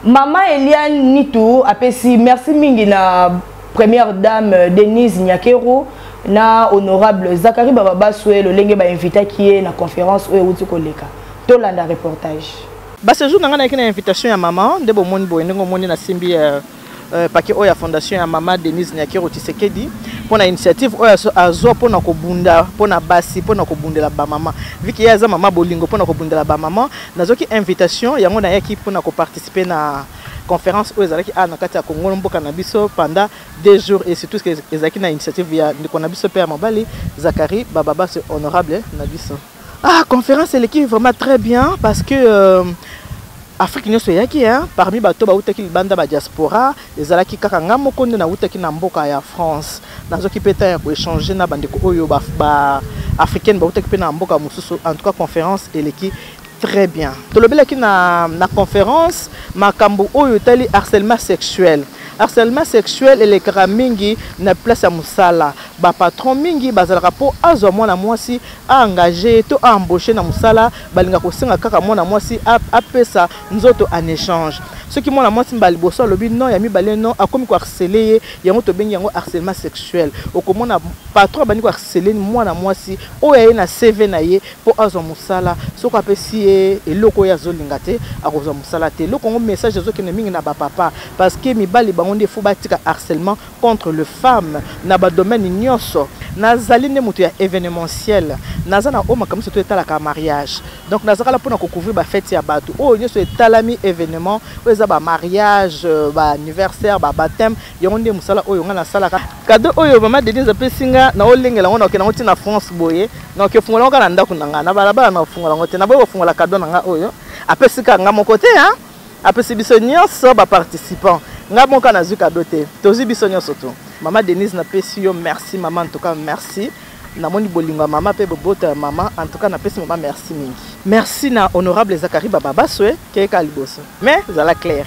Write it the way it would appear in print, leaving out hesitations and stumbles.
Mama Eliane Nitu apesi merci mingi na première dame Denise Nyakeru na honorable Zacharie Bababaswe lolenge ba invitaki ye na conférence oyo euti koleka. Tolanda reportage. Ba séjour na nga nayaki na invitation ya mama nde bomoni boye ndenge omoni nasimbi paquet oyo ya fondation ya mama Denise Nyakeru Tshisekedi mpona initiative oyo azwa mpona kobunda mpona basi, mpona kobundela bamama, vu que ye aza mama bolingo, mpona kobundela bamama. Nazwaki invitation yango, nayaki mpona koparticiper na conférence oyo ezalaki awa na kati ya Congo, mboka na biso, pendant 2 jours, et surtout ezalaki na initiative ya ndeko na biso mpe ya mobali Zacharie Bababaswe, honorable na biso. Ah, conférence eleki vraiment très bien parce que Afrique nyonso eyaki, hein. Parmi bato bautaki libanda, badiaspora, ezalaki kaka nga moko nde nautaki na mboka ya France. Nazwaki mpe temps ya koéchanger na bandeko oyo ba africaine bautaki mpe na mboka mosusu. En tout cas, conférence eleki très bien. Tolobelaki na conférence makambo oyo etali harcèlement sexuel. Harcèlement sexuel elekaka mingi na place ya mosala. Bapatron mingi bazalaka mpo azwa mwana mwasi aengage to aembauche na mosala, balingaka kosenga kaka mwana mwasi apesa nzoto en échange. Soki mwana mwasi mbala liboso alobi non, ya mibale non, akomi koharceler ye. Yango tobengi yango harcèlement sexuel. Okomona patron abandi koharceler mwana mwasi oyo aye na CV na ye mpo azwa mosala. Soki apesi ye eloko oyo azolinga te, akozwa mosala te. Eloko yango, message ezokende mingi na bapapa, parce que mibali bango nde faut batika harcèlement contre le femme na badomaine nyonso. Nazali nde moto ya événementiel, naza na oyo makambo nyonso to etalaka mariage. Donc nazakala mpona kocouvrir bafête ya bato oyo nyonso etalami événement, oyo eza bamariage, baanniversaire, babaptême. Yango nde mosala oyo ngai nasalaka. Cadeau oyo mama Denise apesi nga, naolengela yango, nakokende yango ntina France boye, nakoki ofungola yango kaka na ndako na ngai. Na balabala na kofungola yango te. Naboyi kofungola cadeau na nga oyo apesi kaka nga moko te, apesi biso nyonso baparticipant. Nga moko nazwi cadeau te, tozwi biso nyonso to. Mama Denise, napesi yo merci mama, en tout cas merci. Namoni bolingo ya mama mpe boboto ya mama. En tout cas, napesi mama merci mingi. Merci na honorable Zacharie Bababaswe, keyeka liboso, mais zala clair.